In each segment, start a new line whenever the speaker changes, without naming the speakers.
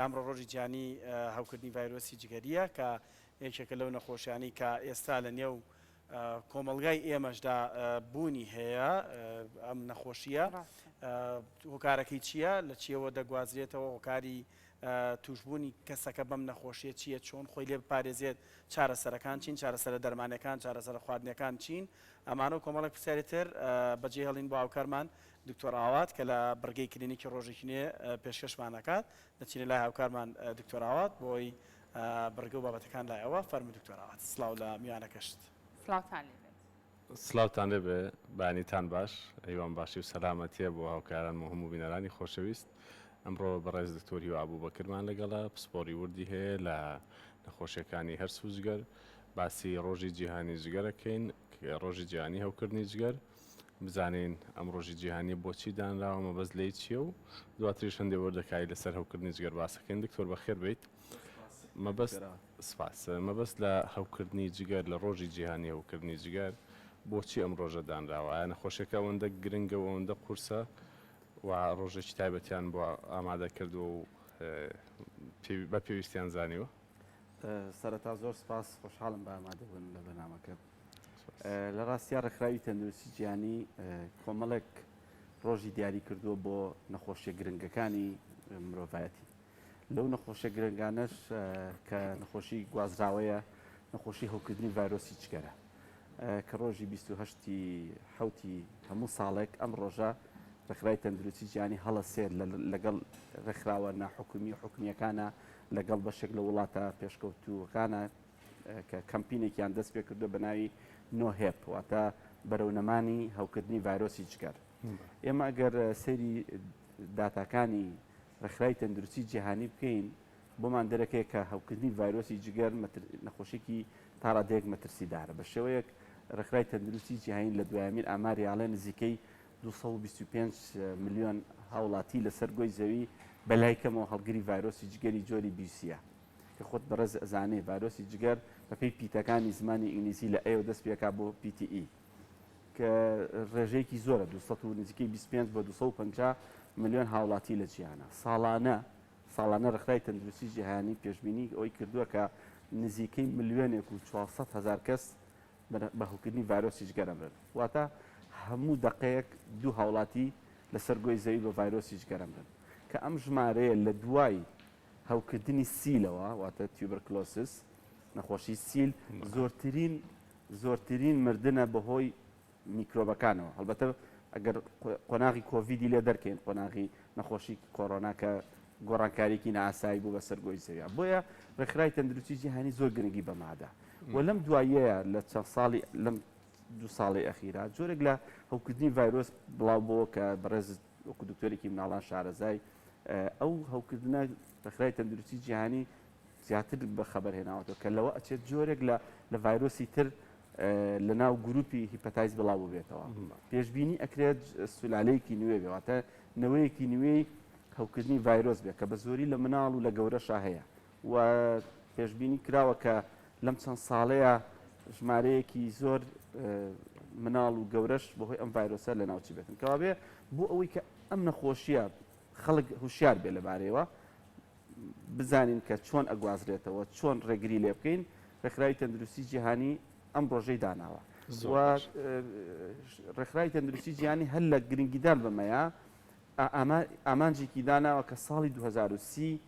کە ئەمڕۆ ڕۆژی جیهانی هەوکردنی ڤایرۆسی جگەرییە کە یەکێکە لەو نەخۆشیانەی کە ئێستا لە نێو کۆمەڵگای ئێمەشدا بوونی هەیە ئەم نەخۆشییە هۆکارەکەی چییە لە چیەوە دەگوازرێتەوە هۆکاری توشبوونی کەسەکە بەم نەخۆشیە چییە چۆن خۆی لێ بپارێزێت چارەسەرەکان چین چارەسەرە دەرمانەکان چارەسەرە خواردنەکان چین ئەمانە و کۆمەڵێک پرسیاری تر بەجێهێڵین بۆ هاوکارمان دکتۆر ئاوات کە لە بڕگەی کلینیکی ڕۆژێکی نوێ پێشکەشمان ئەکات، دەچینە لای هاوکارمان دکتۆر ئاوات بۆ ئەوەی بڕگە و بابەتەکان لای ئەوە، فەرموو دکتۆر ئاوات. سڵاو لە میوانەکەشت.
سڵاوتان لێ بێت.
سڵاوتان لێ بێ، بەیانیتان باش، هیوام باشی و سەلامەتیە بۆ هاوکارانم و هەموو بینەرانی خۆشەویست. ئەمڕۆ بەڕێز دکتۆر هیوا ئەبوبەکرمان لەگەڵە، پسپۆڕی وردی هەیە لە نەخۆشیەکانی هەرس و جگەر. باسی ڕۆژی جیهانی جگەر ئەکەین، ڕۆژی جیهانی هەوکردنی جگەر. بزانین ئەم ڕۆژی جیهانیە بۆچی دانراوە، مەبەست لێی چییە و دواتریش هەندێ وردەکاری لەسەر هەوکردنی جگەر باسەکەین. دکتۆر بەخێر بێیت. مەبەست سپاس. مەبەست لە هەوکردنی جگەر لە ڕۆژی جیهانی هەوکردنی جگەر بۆچی ئەم ڕۆژە دانراوە؟ ئایا نەخۆشیەکە ئەوەندە گرنگە و ئەوەندە قورسە و ڕۆژێکی تایبەتیان بۆ ئامادە کردووە و بە پێویستیان زانیوە؟
سەرەتا زۆر سپاس، خۆشحاڵم بە ئامادەبوون لە بەرنامەکەت. لە ڕاستیا ڕێکخراوی تەندروستی جیهانی کۆمەڵێک ڕۆژی دیاری کردووە بۆ نەخۆشیە گرنگەکانی مرۆڤایەتی. لەو نەخۆشیە گرنگانەش کە نەخۆشی گوازراوەیە نەخۆشی هەوکردنی ڤایرۆسی جگەرە کە ڕۆژی 28 حوتی هەموو ساڵێک ئەم ڕۆژە ڕێکخراوی تەندروستی جیهانی هەڵەسێت لەگەڵ ڕێکخراوە ناحکومی و حکومیەکانە لەگەڵ بەشێک لە وڵاتە پێشکەوتووەکانە کە کەمپینێکیان دەست پێ کردو بە ناوی NOHep واتە بەرەو نەمانی هەوکردنی ڤایرۆسی جگەر. ئێمە ئەگەر سەیری داتاکانی ڕێکخراوی تەندروستی جیهانی بکەین بۆمان دەرەکەیە کە هەوکردنی ڤایرۆسی جگەر نەخۆشیکی تا ڕادەیەک مەترسیدارە بە شێوەیەک ڕێکخراوی تەندروستی جیهانی لە دوایەمین ئاماری ئاڵێ نزیکەی 225 ملیۆن هاوڵاتی لەسەر گۆی زەوی بەلای کەمەوە هەڵگری ڤایرۆسی جگەری جۆری بی سیە. کە خۆت بەڕێز ئەزانێ ڤایرۆسی جگەر بە پێی پیتەکانی زمانی ئینگلیزی لە A ەوە دەست پێکا بۆ پیتی E کە ڕێژەیەکی زۆرە 200 و نزیکەی 25 بۆ 250 ملیۆن هاوڵاتی لە جیهانە ساڵانە ساڵانە ڕێکخراوی تەندروستی جیهانی پێشبینی ئەوەی کردووە کە نزیکەی ملیۆنێک و 400 هەزار کەس بە هەوکردنی ڤایرۆسی جگەر ئەمرن واتە هەموو دەقەیەک دوو هاوڵاتی لەسەر گۆی زەوی بە ڤایرۆسی جگەر ئەمرن کە ئەم ژمارەیە لە دوای هەوکردنی سیلەوە واتە tuberculosis نەخۆشی سیل زۆرترین زۆرترین مردنە بەهۆی میکرۆبەکانەوە هەڵبەتە ئەگەر قۆناغی کۆڤیدی لێ دەرکەین قۆناغی نەخۆشی کۆرۆنا کە گۆڕانکاریکی نائاسایی بوو بەسەر گۆی زەویا بۆیە ڕێکخراوی تەندروستی جیهانی زۆر گرنگی بەمادا و لەم دواییەیە لە چەند ساڵی لەم دوو ساڵی ئەخیرا جۆرێک لە هەوکردنی ڤایرۆس بڵاو بۆ کە بەڕێز وەکو دکتۆرێکی مناڵان شارەزای ئەو هەوکردنە ڕێکخراوی تەندروستی جیهانی زیاتر بە خەبەر هێناوەتەوە کە لەوە ئەچێت جۆرێک لە لە ڤایرۆسی تر لە ناو گروپی hepatitis بڵاو ببێتەوە پێشبینی ئەکرێت سولالەیەکی نوێ بێ واتە نەوەیەکی نوێی هەوکردنی ڤایرۆس بێت کە بە زۆری لە مناڵ و لە گەورەشا هەیە و پێشبینی کراوە کە لەم چەند ساڵەیە ژمارەیەکی زۆر مناڵ و گەورەش بەهۆی ئەم ڤایرۆسە لە ناوچی بێتن کەوابێ بۆ ئەوەی کە ئەم نەخۆشیە خەڵک هوشیار بێ لەبارەیەوە بزانین کە چۆن ئەگوازرێتەوە چۆن ڕێگری لێ بکەین ڕێکخراوی تەندروستی جیهانی ئەم ڕۆژەی داناوە ڕێکخراوی تەندروستی جیهانی هەر لە گرنگیدان بەمەیە ئامانجێکی داناوە کە ساڵی 2030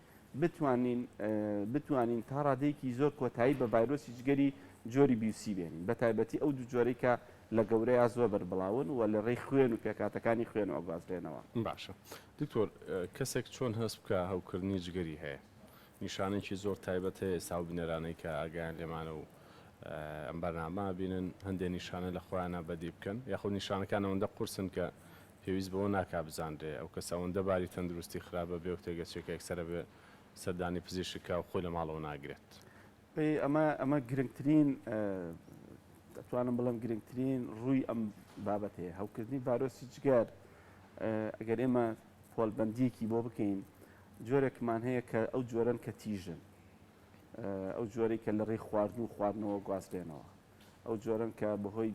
بتوانین بتوانین تا ڕادەیەکی زۆر کۆتایی بە ڤایرۆسی جگەری جۆری بی و سی بێنین، بە تایبەتی ئەو دوو جۆرەی کە لە گەورەیا زۆر بەربڵاون و لە ڕێی خوێن و پێکهاتەکانی خوێنەوە ئەگوازرێنەوە.
باشە دکتۆر کەسێک چۆن هەست بکا هەوکردنی جگەری هەیە؟ نیشانەیەکی زۆر تایبەت هەیە ئێستا ئەو بینەرانەی کە ئاگایان لێمانە و ئەم بەرنامە ئەبینن هەندێ نیشانە لە خۆیانا بەدی بکەن یاخود نیشانەکان ئەوەندە قورسن کە پێویست بەوە ناکا بزانرێ ئەو کەسە ئەوەندە باری تەندروستی خراپە بێ و تێگەچێ کە یەکسەر ئەبێ سەردانی پزیشک کا و خۆی لە ماڵەوە ناگرێت.
ئەی ئەمە ئەمە گرنگترین دەتوانم بڵێم گرنگترین ڕووی ئەم بابەتەیە هەوکردنی ڤایرۆسی جگەر ئەگەر ئێمە پۆلبەندیەکی بۆ بکەین جۆرێکمان هەیە کە ئەو جۆرەن کە تیژن ئەو جۆرەی کە لە ڕێی خواردن و خواردنەوە گوازرێنەوە ئەو جۆرەن کە بەهۆی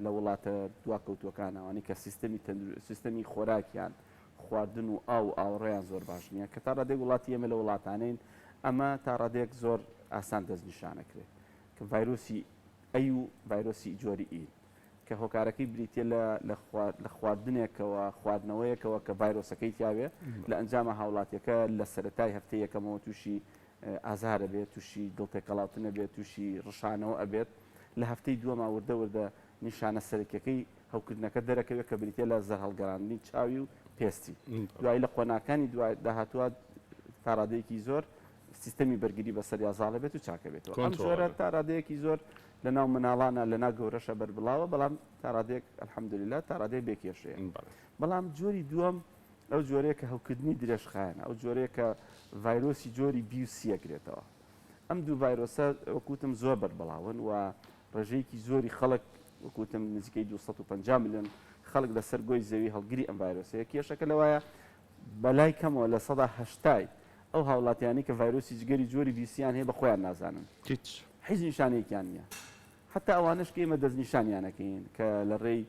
لە وڵاتە دواکەوتووەکانەوانی کە سیستەمی سیستەمی خۆراکیان. خواردن و ئاو و ئاوەڕۆیان زۆر باش نییە کە تا ڕادەیەک وڵاتی ئێمە لە وڵاتانەین ئەمە تا ڕادەیەک زۆر ئاسان دەستنیشانەکرێت کە ڤایرۆسی ئەی و ڤایرۆسی جۆری ئی کە هۆکارەکەی بریتیە لە لە خواردنێکەوە خواردنەوەیەکەوە کە ڤایرۆسەکەی تیاوێ لە ئەنجامە هاوڵاتیەکە لە سەرەتای هەفتەی یەکەمەوە تووشی ئازار ئەبێت تووشی دڵتێکەڵاوتن ئەبێت تووشی ڕشانەوە ئەبێت لە هەفتەی دووەما وردە وردە نیشانە سەرەکیەکەی هەوکردنەکە دەرەکەوێت کە بریتیە لە زەرهەڵگەڕاندنی چاوی و پێستی دوایی لە قۆناکانی دوای داهاتووە تاڕادەیەکی زۆر سیستەمی بەرگری بەسەریا زاڵە بێت و چاکە بێتەوە ئەم جۆرە تاڕادەیەکی زۆر لە ناو مناڵانە لە ناو گەورەشە بەربڵاوە بەڵام تاڕادەیەک الحمدلله تاڕادەیەک بێ کێشەیە بەڵام جۆری دووەم ئەو جۆرەیە کە هەوکردنی درێژخایەنە ئەو جۆرەیە کە ڤایرۆسی جۆری بی و سی ئەگرێتەوە ئەم دوو ڤایرۆسە وەکوتم زۆر بەربڵاون و ڕێژەیەکی زۆری خەڵک وەکوتم نزیکەی 250 میلیۆن خەڵک لەسەر گۆی زەوی هەڵگری ئەم ڤایرۆسەیە کێشەکە لەوایە بەلای کەمەوە 80% ئەو هاوڵاتیانی کە ڤایرۆسی جگەری جۆری بی سیان هەیە بە خۆیان نازانن
هیچ
هیچ نیشانەیەکیان نییە حتا ئەوانش کە ئێمە دەستنیشانیانەکەین کە لە ڕێی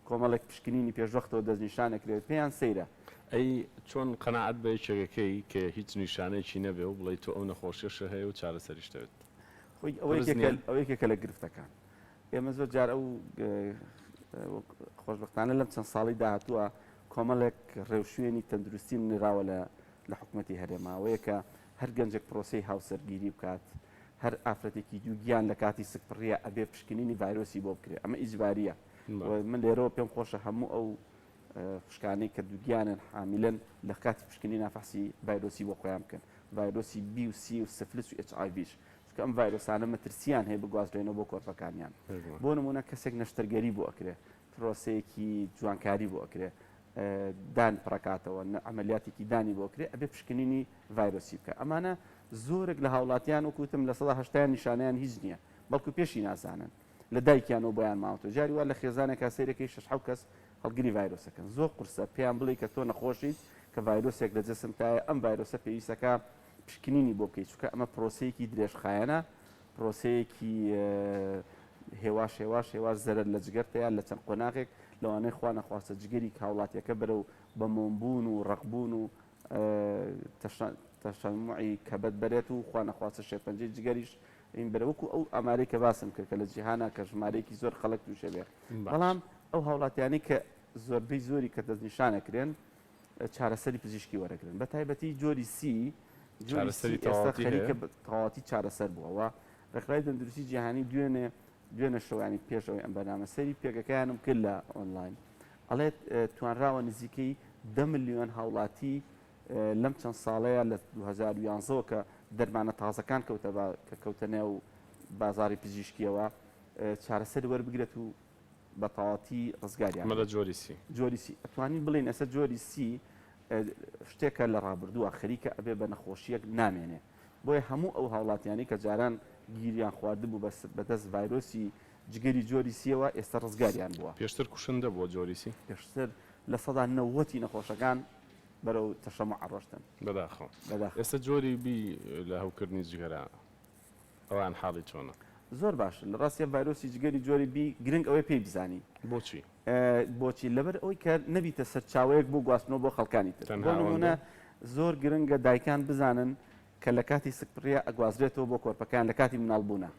کۆمەڵێک پشکنینی پێشوەختەوە دەستنیشانەکرێت پێیان سەیرە.
ئەی چۆن قەناعەت بە یەکێک ئەکەی کە هیچ نیشانەیەکی نەبێ و بڵێی تۆ ئەو نەخۆشیەشە هەیە و چارەسەریشت ئەوێت؟
خۆی ئەوە
قورس
یەکێکە
نییە؟
ئەوە یەکێکە لە گرفتەکان. ئێمە زۆر جار ئەو خۆشبەختانە لەم چەند ساڵەی داهاتووە کۆمەڵێک ڕێوشوێنی تەندروستی نراوە لە لە حکومەتی هەرێما ئەوەیە کە هەر گەنجێک پرۆسەی هاوسەرگیری بکات هەر ئافرەتێکی دووگیان لە کاتی سکپڕیە ئەبێ پشکنینی ڤایرۆسی بۆ بکرێت ئەمە ئیجباریە من لێرەوە پێم خۆشە هەموو ئەو خوشکانەی کە دووگیانن حامیلن لە کاتی پشکنینا فەحسی ڤایرۆسی بۆ خۆیان بکەن ڤایرۆسی بی و سی و سفلس و ئێچ ئای ڤیش چونکە ئەم ڤایرۆسانە مەترسیان هەیە بگوازرێنەوە بۆ کۆرپەکانیان بۆ نمونە کەسێک نەشتەرگەری بۆ ئەکرێ پرۆسەیەکی جوانکاری بۆ ئەکرێ دان پڕەکاتەوە عملیاتێکی دانی بۆ کرێ ئەبێ پشکنینی ڤایرۆسی بکە ئەمانە زۆرێک لە هاوڵاتیان وەکوتم 80% نیشانیان هیچ نییە بەڵکو پێشی نازانن لە دایکیانەوە بۆیان ماوەتەوە جاری وا لە خێزانێکا سەیرەکەی شەش حەوت کەس هەڵگری ڤایرۆسەکەن زۆر قورسە پێیان بڵێی کە تۆ نەخۆشیت کە ڤایرۆسێک لە جەستەتایە ئەم ڤایرۆسە پێویستەکە پشکنینی بۆ بکەیت چونکە ئەمە پرۆسەیەکی درێژخایەنە پرۆسەیەکی هێواش هێواش هێواش زەرەر لە جگەرتەیە لە چەند قۆناغێک لەوانەیە خوا نەخواستە جگەری هاوڵاتیەکە بەرەو بە مۆمبوون و ڕەقبوون و تەشەموعی کەبەت بەرێت و خوا نەخواستە شێرپەنجەی جگەریش این بەرە وەکو ئەو ئامارەی کە باسم کرد کە لە جیهانا کە ژمارەیەکی زۆر خەڵک تووشێ بێ بەڵام ئەو هاوڵاتیانەی کە زۆربەی زۆری کە دەستنیشانەکرێن چارەسەری پزیشکی وەرەگرن بە تایبەتی جۆری سی جۆری سی ئێستا خەریکە تەواوەتی چارەسەر بووەوە ڕێکخراوی تەندروستی جیهانی دوێنێ دوێنێ شەوانی پێش ئەوەی ئەم بەرنامە سەیری پێگەکەیانم کرد لە ئۆنلاین ئەڵێت توانراوە نزیکەی دە ملیۆن هاوڵاتی لەم چەند ساڵەیە لە 2011ەوە کە دەرمانە تازەکان کەوتە کە کەوتە نێو بازاری پزیشکیەوە چارەسەر وەربگرێت و بە تەواتی ڕزگاریان
ئەمە لە جۆری سی
جۆری سی ئەتوانین بڵێین ئێستا جۆری سی شتێکە لە ڕابردووە خەریکە ئەبێ بە نەخۆشیەک نامێنێ بۆیە هەموو ئەو هاوڵاتیانەی کە جاران گیریان خواردبوو بەدەست ڤایرۆسی جگەری جۆری سیەوە ئێستا ڕزگاریان بووە.
پێشتر کوشندە بووە جۆری سی؟
پێشتر 90% ی نەخۆشەکان بەرەو تەشەموع ئەڕۆشتن.
بەداخەوە.
بەداخەوە.
ئێستا جۆری بی لە هەوکردنی جگەرە ئەوان حاڵی چۆنە؟
زۆر باشە. لە ڕاستیا ڤایرۆسی جگەری جۆری بی گرنگ ئەوەیە پێی بزانی.
بۆچی؟
بۆچی؟ لەبەر ئەوەی کە نەبیتە سەرچاوەیەک بۆ گواستنەوە بۆ خەڵکانی تر.
تەنها
بۆ نموونە
ئەوەندە؟
زۆر گرنگە دایکان بزانن کە لە کاتی سکپڕیا ئەگوازرێتەوە بۆ کۆرپەکەیان لە کاتی مناڵبوونا.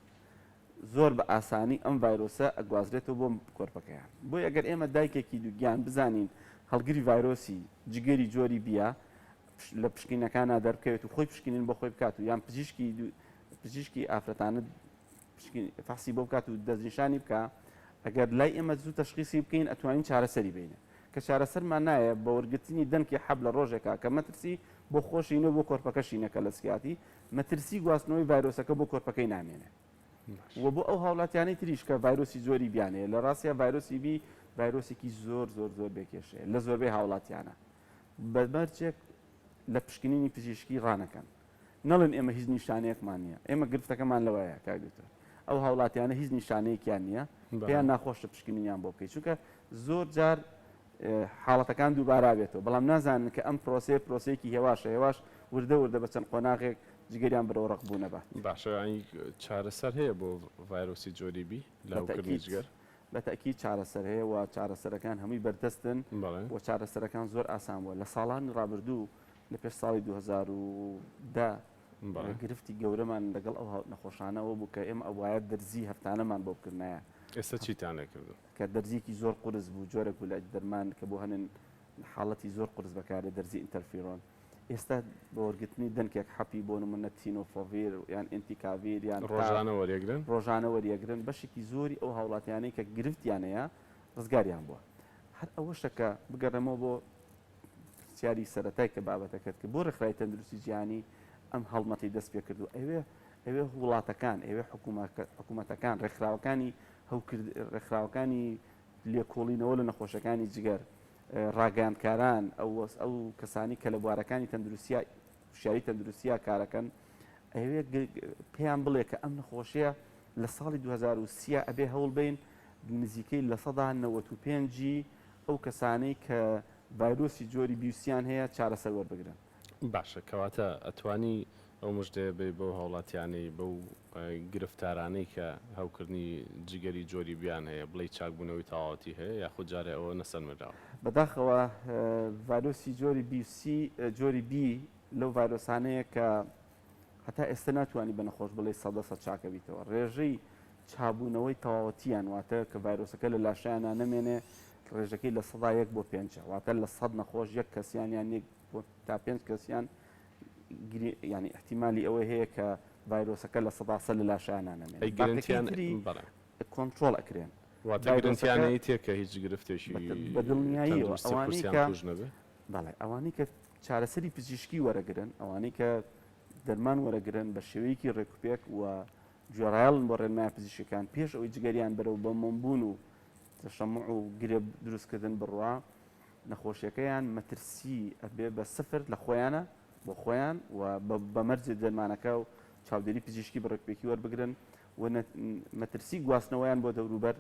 زۆر بە ئاسانی ئەم ڤایرۆسە ئەگوازرێتەوە بۆ کۆرپەکەیان. بۆیە ئەگەر ئێمە دایکێکی دووگیان بزانین هەڵگری ڤایرۆسی جگەری جۆری بیە لە پشکنینەکانا دەربکەوێت و خۆی پشکنین بۆ خۆی بکات و یان پزیشکی پزیشکی ئافرەتانە فەحسی بۆ بکات و دەستنیشانی بکە ئەگەر لای ئێمە زوو تەشخیسی بکەین ئەتوانین چارەسەری بینە کە چارەسەرمان نایە بە وەرگرتنی دەنکی حەب لە ڕۆژێکا کە مەترسی بۆ خۆشی نە بۆ کۆرپەکەشی نەکە لە سکیاتی مەترسی گواستنەوەی ڤایرۆسەکە بۆ کۆرپەکەی نامێنێ و بۆ ئەو هاوڵاتیانەی تریش کە ڤایرۆسی جۆری بیان هەیە لە ڕاستیا ڤایرۆسی بی ڤایرۆسێکی زۆر زۆر زۆر بێکێشەیە لە زۆربەی هاوڵاتیانە بە مەرجێک لە پشکنینی پزیشکی ڕانەکەن نەڵێن ئێمە هیچ نیشانەیەکمان نییە ئێمە گرفتەکەمان لەوەیە کاک دکتۆر ئەو هاوڵاتیانە هیچ نیشانەیەکیان نییە پێیان ناخۆشە پشکنینیان بۆ بکەیت چونکە زۆر جار حاڵەتەکان دووبارە بێتەوە بەڵام نازانن کە ئەم پرۆسەیە پرۆسەیەکی هێواشە هێواش وردە وردە بە چەند قۆناغێک جگەریان بەرەو ڕەق بوونە بات.
باشە یانی چارەسەر هەیە بۆ ڤایرۆسی جۆری بی لە هەوکردنی
بەتەئکید
جگەر؟
بە تەئکید چارەسەر هەیە و چارەسەرەکان هەمووی بەردەستن و چارەسەرەکان زۆر ئاسان بووە. لە ساڵانی ڕابردوو لە پێش ساڵی 2010 گرفتی گەورەمان لەگەڵ ئەو نەخۆشانە ئەوە بوو کە ئێمە ئەبوایە دەرزی هەفتانەمان بۆ بکردنایە.
ئێستا چیتان لێ کردوون؟
کە دەرزییەکی زۆر قورس بوو، جۆرێک بوو لە دەرمان کە بۆ هەنێ حاڵەتی زۆر قورس بەکاردێت، دەرزی ئینتەرفیرۆن. ئێستا بە وەرگرتنی دەنکێک حەپی بۆ نمونە تینۆفۆڤیر یان ئێنتیکاڤیر یان
تاف ڕۆژانە وەریەگرن؟
ڕۆژانە وەریەگرن، بەشێکی زۆری ئەو هاوڵاتیانەی کە گرفتیان هەیە ڕزگاریان بووە. هەر ئەوەشە کە بگەڕێمەوە بۆ پرسیاری سەرەتای کە بابەتەکەت کرد، بۆ ڕێکخراوی تەندروستی جیهانی ئەم هەڵمەتەی دەست پێ کردووە؟ ئەوێ ئەوێ وڵاتەکان، ئەوێ حکوومەتەکان، ڕێکخراوەکانی هەوکرد ڕێکخراوەکانی لێکۆڵینەوە لە نەخۆشەکانی جگەر، ڕاگەیاندکاران، ئەو کەسانەی کە لە بوارەکانی تەندروستیا هوشیاری تەندروستیا کارەکەن ئەوێ پێیان بڵێ کە ئەم نەخۆشیە لە ساڵی 2030 ئەبێ هەوڵ بین نزیکەی 95% ئەو کەسانەی کە ڤایرۆسی جۆری بی و سیان هەیە چارەسەر وەربگرن.
باشە کەواتە ئەتوانی ئەو مژدەیە بەی بەو هاوڵاتیانەی بەو گرفتارانەی کە هەوکردنی جگەری جۆری بیان هەیە بڵێی چاکبوونەوەی تەواوەتی هەیە یاخود جارێ ئەوە نەسەلمێنراوە؟
بەداخەوە ڤایرۆسی جۆری بی و سی جۆری بی لەو ڤایرۆسانەیە کە هەتا ئێستا ناتوانی بە نەخۆش بڵێی سەدە سەد چاکەبیتەوە ڕێژەی چابوونەوەی تەواوەتیان واتە کە ڤایرۆسەکە لە لاشەیانە نەمێنێ ڕێژەکەی 1% بۆ پێنجە واتە لە 100 نەخۆش یەک کەسیان یان یەک تا پێنج کەسیان ینی احتیممالی ئەوەی هەیە کە ڤایرۆسەکە 100% لە لاشەیانە نەمێنێ
ئەی گرنتیان بەڵێ
کۆنترۆڵ ئەکرێن.
واتە گرنتیانەی تێ کە هیچ گرفتێکی
بە دڵنیاییەوە
تەندروستی
ئەوانەی
قورسیان
کە
تووش نەبێ؟
بەڵێ ئەوانەی کە چارەسەری پزیشکی وەرەگرن ئەوانەی کە دەرمان وەرەگرن بە شێوەیەکی ڕێکوپێک و گوێڕایەڵن بۆ ڕێنمایە پزیشکەکان پێش ئەوەی جگەریان بەرەو بە مۆمبوون و تەشەموع و گرێ دروستکردن بڕوا نەخۆشیەکەیان مەترسی ئەبێ بە سفر لە خۆیانە بۆ خۆیان و بە مەرجێ دەرمانەکە و چاودێری پزیشکی بە ڕێکوپێکی وەربگرن و مەترسی گواستنەوەیان بۆ دەوروبەر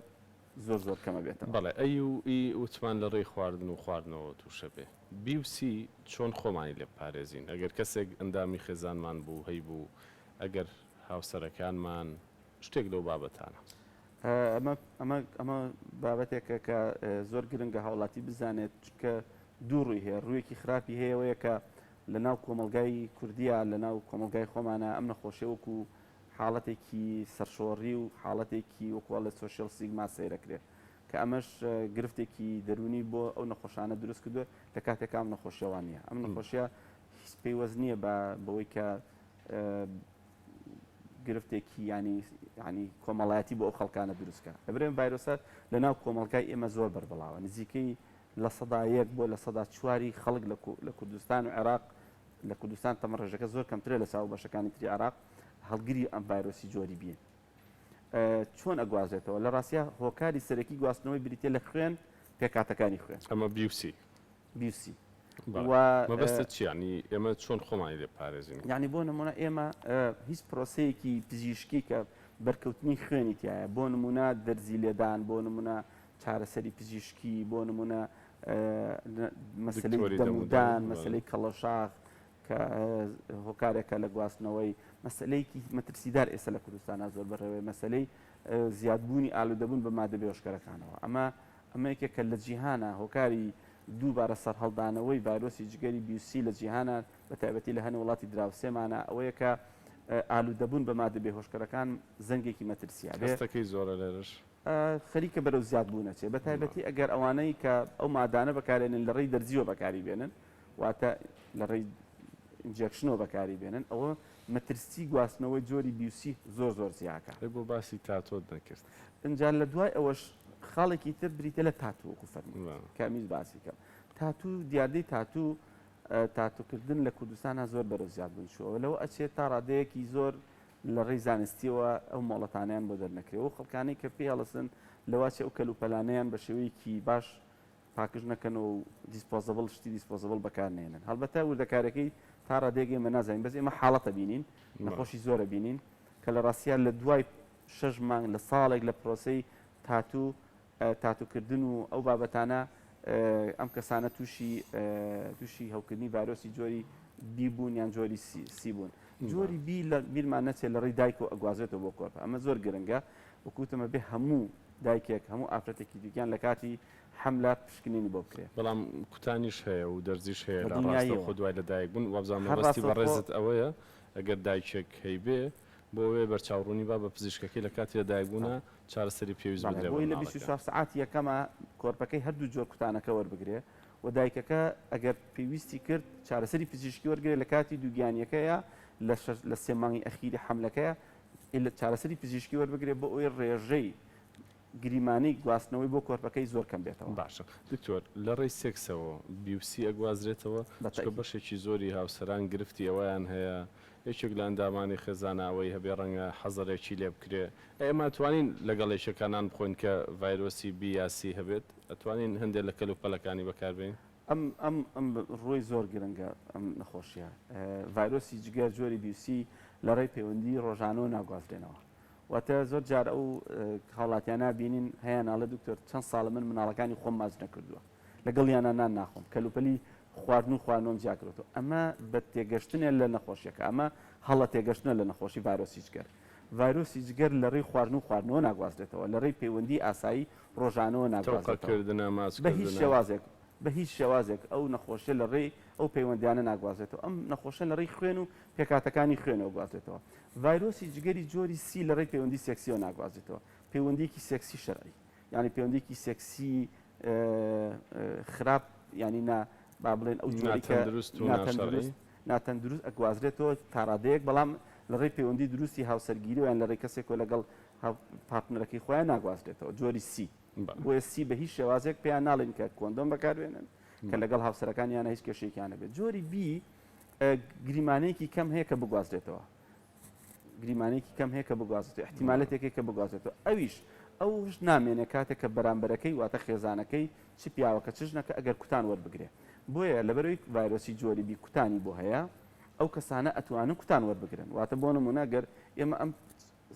زۆر زۆر کەمە بێتەوە.
بەڵێ ئەی و ئی وتمان لە ڕێی خواردن و خواردنەوە توشە بێ. بی و سی چۆن خۆمانی لێ بپارێزین ئەگەر کەسێک ئەندامی خێزانمان بوو هەیبوو ئەگەر هاوسەرەکانمان شتێک لەو بابەتانە.
ئەمە ئەمە ئەمە بابەتێکە کە زۆر گرنگە هاوڵاتی بزانێت چونکە دوو ڕووی هەیە ڕوویەکی خراپی هەیە ئەوەیە کە لە ناو کۆمەڵگای کوردیا لە ناو کۆمەڵگای خۆمانە ئەم نەخۆشیە وەکو حاڵەتێکی سەرشۆڕی و حاڵەتێکی وەکو ئەڵێ social stigma سەیرەکرێ کە ئەمەش گرفتێکی دەروونی بۆ ئەو نەخۆشانە دروست کردووە لە کاتێکا ئەم نەخۆشیە وا نییە ئەم نەخۆشیە هیچ پەیوەست نییە بە بەوەی کە گرفتێکی ینی ینی کۆمەڵایەتی بۆ ئەو خەڵکانە دروستکە لەبرێن ڤایرۆسە لە ناو کۆمەڵگای ئێمە زۆر بەربڵاوە نزیکەی 1% بۆ 4% خەڵک لە کوردستان و عێراق لە کوردستان تەمە ڕێژەکە زۆر کەمترە لە چاو بەشەکانی تری عێراق هەڵگری ئەم ڤایرۆسی جۆری بین چۆن ئەگوازێتەوە لە ڕاستیا هۆکاری سەرەکی گواستنەوەی بریتە لە خوێن پێکاتەکانی خوێن
ئەمە بیوسی
بیوسی
مەبەستت چیە یانی ئێمە چۆن خۆمانی لێ بپارێزین؟
یانی بۆ نمونە ئێمە هیچ پرۆسەیەکی پزیشکی کە بەرکەوتنی خوێنی تایە بۆ نمونە دەرزی لێدان بۆ نمونە چارەسەری پزیشکی بۆ نمونە مەسلەی دەمودان مەسلەی کەڵەشاخ کە هۆکارێکە لە گواستنەوەی مەسلەیەکی مەترسیدار ئێستا لە کوردستانە زۆر بەڕێوەی مەسلەی زیادبوونی ئالوودەبوون بە مادە بێهۆشکەرەکانەوە ئەمە ئەمە یەکێکە لە جیهانا هۆکاری دووبارە سەرهەڵدانەوەی ڤایرۆسی جگەری بی و سی لە جیهانا بە تایبەتی لە هەنێ وڵاتی دراوسێمانا ئەوەیە کە ئالوودەبوون بە مادە بێهۆشکەرەکان زەنگێکی مەترسییە بێ
هەستەکەی زۆرە لێرەش.
خەریکە بەرەو زیادبوون ئەچێ بە تایبەتی ئەگەر ئەوانەی کە ئەو مادانە بەکارێنن لە ڕێی دەرزیوە بەکاری بێنن واتە لە ڕێی injection ەوە بەکاری بێنن ئەوە مەترسی گواستنەوەی جۆری بی و سی زۆر زۆر زیاکە.
ئەی بۆ باسی تاتۆت نەکرد؟
ئینجا لە دوای ئەوەش خاڵێکی تر بریتە لە تاتو وەکو فەرمووت کە ئەمیش باسی کەم تاتو دیاردەی تاتو تاتوکردن لە کوردستانە زۆر بەرەو زیادبوون چووەوە لەوە ئەچێت تا ڕادەیەکی زۆر لە ڕێی زانستیەوە ئەو مۆڵەتانیان بۆ دەرنەکرێ و خەڵکانی کە پێی هەڵسن لەواچێ ئەو کەلوپەلانەیان بە شێوەیەکی باش پاکژ نەکەنەوە و disposable شتی disposable بەکار نێنن هەڵبەتە وردەکارەکەی تا ڕادەیەک ئێمە نازانین بەس ئێمە حاڵەتە بینین نەخۆشی زۆرە بینین کە لە ڕاستیا لە دوای شەش مانگ لە ساڵێک لە پرۆسەی تاتو تاتوکردن و ئەو بابەتانە ئەم کەسانە تووشی تووشی هەوکردنی ڤایرۆسی جۆری بی بوون یان جۆری سی بوون جۆری بی لە بیرمان نەچێت لە ڕێی دایک و ئەگوازێتەوە بۆ کۆرپە ئەمە زۆر گرنگە وەکوتمە بێ هەموو دایکێک هەموو ئافرەتێکی دووگیان لە کاتی حەملە پشکنینی بۆ بکرێ.
بەڵام کوتانیش هەیە و دەرزیش هەیە
بە
لە
دڵنیاییەوە.
ڕاستەوخۆ دوای لە دایک بوون وابزانم
هەر
مەبەستی
ڕاستەوخۆ.
بەڕێزت ئەوەیە ئەگەر دایکێک هەیبێ بۆ ئەوەیە بەرچاوڕوونی با بە پزیشکەکەی لە کاتی لە دایک بوونا چارەسەری پێویست
بەڵێ
بدرێ بە
بۆی لە
مناڵەکە.
24 سەعاتی یەکەما کۆرپەکەی هەردوو جۆر کوتانەکە وەربگرێ و دایکەکە ئەگەر پێویستی کرد چارەسەری پزیشکی وەرگرێ لە کاتی دووگیانیەکەیا لە شەش لە سێ مانگی ئەخیری حەملەکەیا چارەسەری پزیشکی وەربگرێ بۆ ئەوەی ڕێژەی گریمانەی گواستنەوەی بۆ کۆرپەکەی زۆر کەم بێتەوە.
باشە دکتۆر لە ڕێی سێکسەوە بیوسی ئەگوازرێتەوە؟
بە
چونکە
تەئکید.
بەشێکی زۆری هاوسەران گرفتی ئەوەیان هەیە یەکێک لە ئەندامانی خێزانە ئەوەی هەبێ ڕەنگە حەزەرێکی لێ بکرێ ئەی ئێمە ئەتوانین لەگەڵ یەکێکا نان بخۆین کە ڤایرۆسی بی یا سی هەبێت؟ ئەتوانین هەندێ لە کەل و پەلەکانی بەکار بێنین؟
ئەم ئەم ئەم ڕووی زۆر گرنگە ئەم نەخۆشیە. ڤایرۆسی جگەر جۆری بی و سی لە ڕێی پەیوەندی ڕۆژانەوە ناگوازرێنەوە. واتە زۆر جار ئەو هاوڵاتیانە بینین هەیان ئەڵێ دکتۆر چەند ساڵە من مناڵەکانی خۆم ماچ نەکردووە لەگەڵیانە نان ناخۆم کەلوپەلی خواردن و خواردنەوەم جیاکردۆتەوە ئەمە بە تێگەشتنێ لە نەخۆشیەکە ئەمە هەڵە تێگەشتنە لە نەخۆشی ڤایرۆسی جگەر ڤایرۆسی جگەر لە ڕێی خواردن و خواردنەوە ناگوازرێتەوە لە ڕێی پەیوەندی ئاسایی ڕۆژانەوە ناگوازرێتەوە
تەوقەکردنە
بە هیچ
ماچکردنە.
شێوازێک بە هیچ شێوازێک ئەو نەخۆشیە لە ڕێی ئەو پەیوەندیانە ناگوازرێتەوە ئەم نەخۆشە لە ڕێی خوێن و پێکهاتەکانی خوێنەوە گوازرێتەوە ڤایرۆسی جگەری جۆری سی لە ڕێی پەیوەندی سێکسیەوە ناگوازرێتەوە پەیوەندیەکی سێکسی شەرعی یانی پەیوەندیەکی سێکسی خراپ یانی نا با بڵێن ئەو جۆری کە
ناتەندروست و ناشەرعی
ناتەندروست ناتەندروست ئەگوازرێتەوە تاڕادەیەک بەڵام لە ڕێی پەیوەندی دروستی هاوسەرگیری یان لە ڕێی کەسێکەوە لەگەڵ partner ەکەی خۆیان ناگوازرێتەوە جۆری سی بۆیە سی بە هیچ شێوازێک پێیان ناڵێن کە کۆندۆم بەکاربێنن کە لەگەڵ هاوسەرەکانیانە هیچ کێشەیەکیان نەبێت جۆری بی گریمانەیەکی کەم هەیە کە بگوازرێتەوە گریمانەیەکی کەم هەیە کە بگوازێتەوە احتیمالەتێک کە بگوازێتەوە ئەویش ئەوش نامێنێ کاتێک کە بەرامبەرەکەی واتە خێزانەکەی چ پیاوەکە چ ژنەکە ئەگەر کوتان وەربگرێ بۆیە لەبەرەوەی ڤایرۆسی جۆری بی کوتانی بۆ هەیە ئەو کەسانە ئەتوانن کوتان وەربگرن واتە بۆ نمونە گەر ئێمە ئەم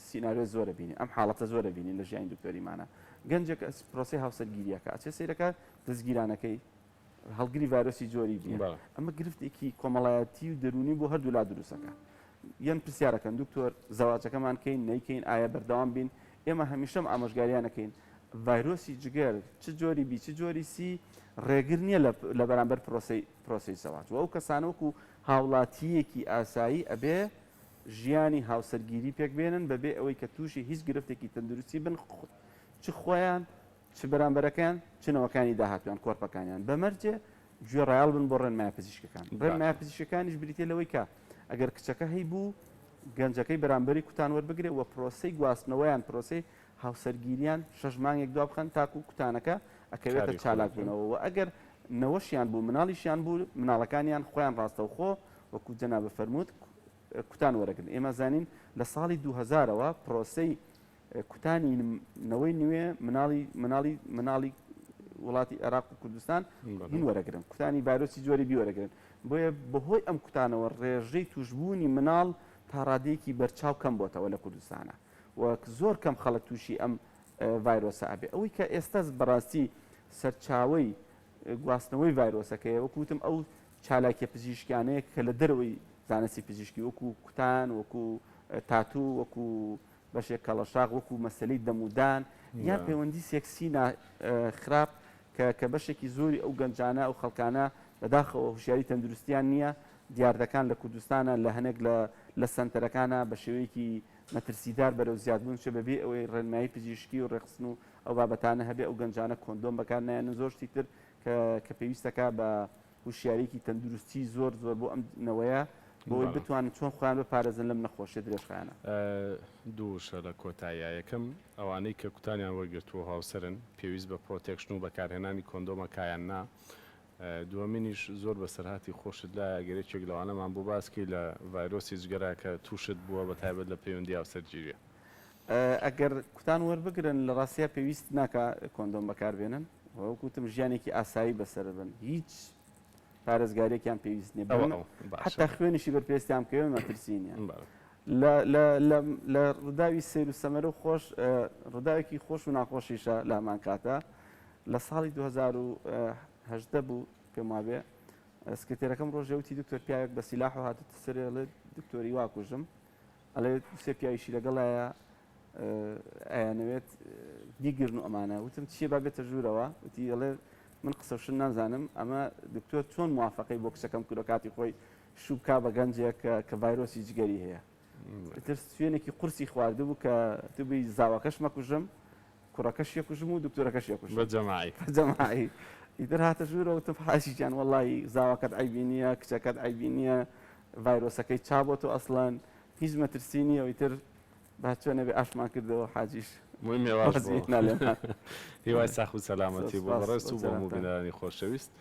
سیناریۆ زۆرە بینین ئەم حاڵەتە زۆرە بینین لە ژیانی دکتۆریمانە گەنجێک پرۆسی هاوسەرگیریەکە ئەچێ سەیرەکە دەستگیرانەکەی هەڵگری ڤایرۆسی جۆری بیە ئەمە گرفتێکی کۆمەڵایەتی و دەروونی بۆ هەردوو لا دروستەکە یەن پرسیارەکەن دکتۆر زەواجەکەمان کەین نەیکەین ئایا بەردەوام بین ئێمە هەمیشەم ئامۆژگاریانەکەین ڤایرۆسی جگەر چ جۆری بی چ جۆری سی ڕێگر نییە لە بەرامبەر پرۆسی پرۆسی زەواج و ئەو کەسانە وەکو هاوڵاتیەکی ئاسایی ئەبێ ژیانی هاوسەرگیری پێک بێنن بەبێ ئەوەی کە تووشی هیچ گرفتێکی تەندروستی بن چ خۆیان چ بەرامبەرەکەیان چ نەوەکانی داهاتوویان، کۆرپەکانیان، بە مەرجێ گوێڕایەڵ بن بۆ ڕێنمایە پزیشکەکان. ڕێنمایە پزیشکەکانیش بریتییە لەوەی کە ئەگەر کچەکە هەیبوو گەنجەکەی بەرامبەری کوتان وەربگرێ و پرۆسەی گواستنەوەیان، پرۆسەی هاوسەرگیریان شەش مانگێک دوا بخەن تاکوو کوتانەکە ئەکەوێتە چالاکبوونەوە و ئەگەر نەوەشیان بوو، مناڵیشیان بوو، مناڵەکانیان خۆیان ڕاستەوخۆ وەکوو جەنابت فەرمووت کوتان وەرەگرن. ئێمە زانین لە ساڵی 2000 ەوە پرۆسەی کوتانی نەوەی نوێ مناڵی مناڵی مناڵی وڵاتی عێراق و کوردستان هین وەرەگرن کوتانی ڤایرۆسی جۆری بی وەرەگرن بۆیە بەهۆی ئەم کوتانەوە ڕێژەی توشبوونی مناڵ تا ڕادەیەکی بەرچاو کەم بۆتەوە لە کوردستانە و زۆر کەم خەڵک تووشی ئەم ڤایرۆسە ئەبێ ئەوەی کە ئێستا بەڕاستی سەرچاوەی گواستنەوەی ڤایرۆسەکەیە وەکو وتم ئەو چالاکیە پزیشکیانەیە کە لە دەرەوەی زانستی پزیشکی وەکو کوتان وەکو تاتوو وەکو بەشێک کەڵەشاخ وەکو مەسەلەی دەم و دان یان پەیوەندی سێکسی نا خراپ کە کە بەشێکی زۆری ئەو گەنجانە ئەو خەڵکانە بەداخەوە هوشیاری تەندروستیان نییە دیاردەکان لە کوردستانە لە هەنێک لە لە سەنتەرەکانە بە شێوەیەکی مەترسیدار بەرەو زیادبوون چێ بەبێ ئەوەی ڕێنمایی پزیشکی و ڕێکخستن و ئەو بابەتانە هەبێ ئەو گەنجانە کۆندۆم بەکار نایەنن زۆر شتی تر کە کە پێویستەکە بە هوشیاریەکی تەندروستی زۆر زۆر بۆ ئەم نەوەیە بۆ ئەوەی بتوانن چۆن خۆیان بپارێزن لەم نەخۆشیە درێژخایەنە.
دوو وشە لە کۆتاییا، یەکەم، ئەوانەی کە کوتانیان وەرگرتووە و هاوسەرن، پێویست بە protection و بەکارهێنانی کۆندۆمە کایان نا؟ دووەمینیش، زۆر بەسەرهاتی خۆشت لایە ئەگەر یەکێک لەوانەمان بۆ باس کەی لە ڤایرۆسی جگەرە کە تووشت بووە بە تایبەت لە پەیوەندی هاوسەرگیریە.
ئەگەر کوتان وەربگرن لە ڕاستیا پێویست ناکا کۆندۆم بەکاربێنن. وەک وتم ژیانێکی ئاسایی بەسەر بن هیچ پارێزگاریەکیان پێویست نییە حتا خوێنیشی بەر پێستیان بکەوێت مەترسی نییە لە ڕووداوی سیر و سەمەرە و خۆش ڕووداوێکی خۆش و ناخۆشیشە لە هەمان کاتە لە ساڵی 2018 بوو پێم وابێ سکرتێرەکەم ڕۆژێ وتی دکتۆر پیاوێک بە سیلاح و هاتوتە سەرێ ئەڵێ دکتۆری واکوژم ئەڵێ سێ پیاویشی لەگەڵایە. ئەیانەوێت بیگرن و ئەمانە وتم چییە با بێتە ژوورەوە وتی ئەڵێ من قسە شت نازانم ئەمە دکتۆر چۆن موافقەی بۆ کچەکەم کردو کاتی خۆی شوو بکا بە گەنجێک کە ڤایرۆسی جگەری هەیە ئیتر سوێنێکی قورسی خواردبوو کە توبی زاواکەش مەکوژم کوڕەکەش یەکوژم و دکتۆرەکەش یەکوژم
بە جەماعی
بە جەماعی ئیتر هاتە ژوورەوە وتم حاجی گیان وەڵی زاواکەت عەیبی نییە کچەکەت عەیبی نییە ڤایرۆسەکەی چا بۆ تۆ ئەسڵەن هیچ مەترسی نییە و ئیتر با چۆنە بێ ئاشمان کردەوە حاجیش
موی مێواش بۆ هیوای ساخ و سەلامەتی بۆ بەڕێز و بۆ هەموو بینەرانی خۆشەویست.